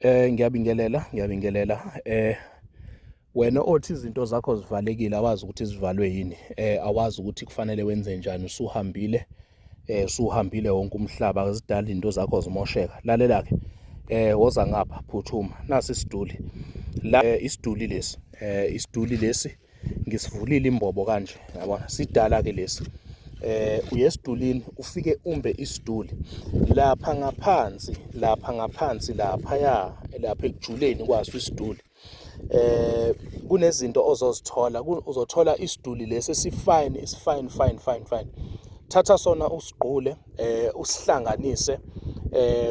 Ngiyabingelela, ngiyabingelela. Wena othi izinto zakho zivalekile awazi ukuthi zivalwe yini, awazi ukuthi kufanele wenze njani usuhambile, usuhambile wonke umhlaba zidala izinto zakho zimosheka. Lalela-ke, woza ngapha phuthuma, nasi isiduli la, isiduli lesi, isiduli lesi ngisivulile imbobo kanje yabona sidala ke lesi uye esidulini ufike umbe isiduli lapha ngaphansi lapha ngaphansi lapha ya lapha ekujuleni kwaso isiduli kunezinto ozozithola uzothola isiduli lesi esifine isifine fine fine fine thatha sona usigqule usihlanganise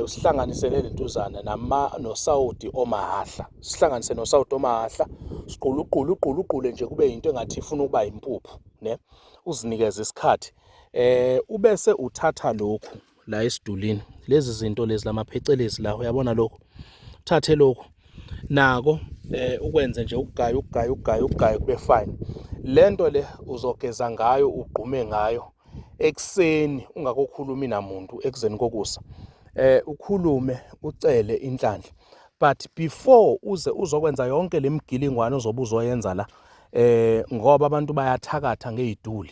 usihlanganise lentuzana nama nosawudi omahahla sihlanganise nosawuti omahahla siqule uqule uqule uqule nje kube yinto engathi ifuna ukuba impuphu ne uzinikeze isikhathi ubese uthatha lokhu la esidulini lezi zinto lezi lamaphecelezi la uyabona lokhu uthathe lokhu nako ukwenze nje ukugaya ukugaya ukugaya ukugaya kube fine lento le uzogeza ngayo ugqume ngayo ekuseni ungakokhulumi namuntu ekuzeni kokusa ukhulume ucele inhlanhla but before uze uzokwenza yonke lemigilingwane ozobe uzoyenza la ngoba abantu bayathakatha ngeziduli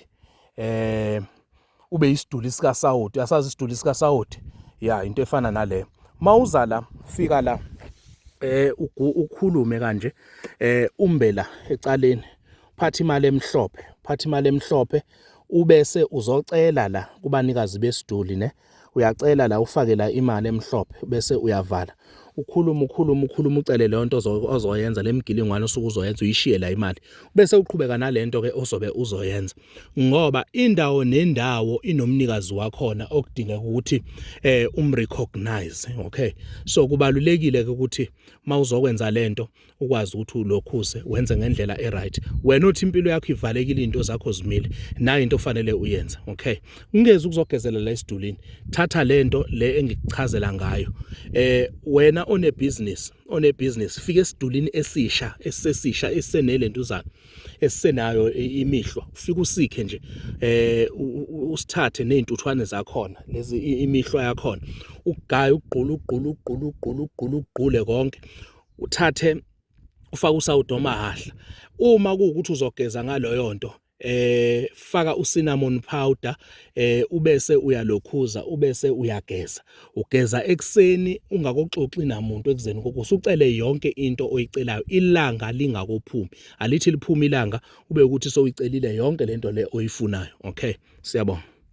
ube isiduli sika sawoti uyasazi isiduli sika sawoti ya into efana nale mawuza la fika la ukhulume kanje umbe la ecaleni phatha imali emhlophe phatha imali emhlophe ubese uzocela la kubanikazi besiduli ne uyacela la ufake la imali emhlophe bese uyavala ukhuluma ukhuluma ukhuluma ucele leyo nto ozoyenza le mgilingwane osuke uzoyenza uyishiye la imali bese uqhubeka nalento ke ozobe uzoyenza ngoba indawo nendawo inomnikazi wakhona okudingeka ukuthi umrecognize okay so kubalulekile ke ukuthi mawuzokwenza lento ukwazi ukuthi ulokhuze wenze ngendlela eright wena uthi impilo yakho ivalekile izinto zakho zimile nayo into ofanele uyenze okay ungezi ukuzogezela la esidulini thatha lento le engikuchazela ngayo wena one business one business fika esidulini esisha esesisha esenelentuzana esisenayo imihlwa ufike usikhe nje usithathe nezintuthwane zakhona lezi imihlwa yakhona ukugaya ukugqula ukugqula ukugqula ukugqula ukugqula ukugqule konke uthathe ufake usawudo omahahla uma kuwukuthi uzogeza ngaloyo nto faka ucinnamon powder ubese uyalokhuza ubese uyageza ugeza ekseni ungakoxoxi namuntu ekuzeni kokusa ucele yonke into oyicelayo ilanga lingakophumi alithi liphuma ilanga ube ukuthi sowuyicelile yonke lento le oyifunayo okay siyabonga.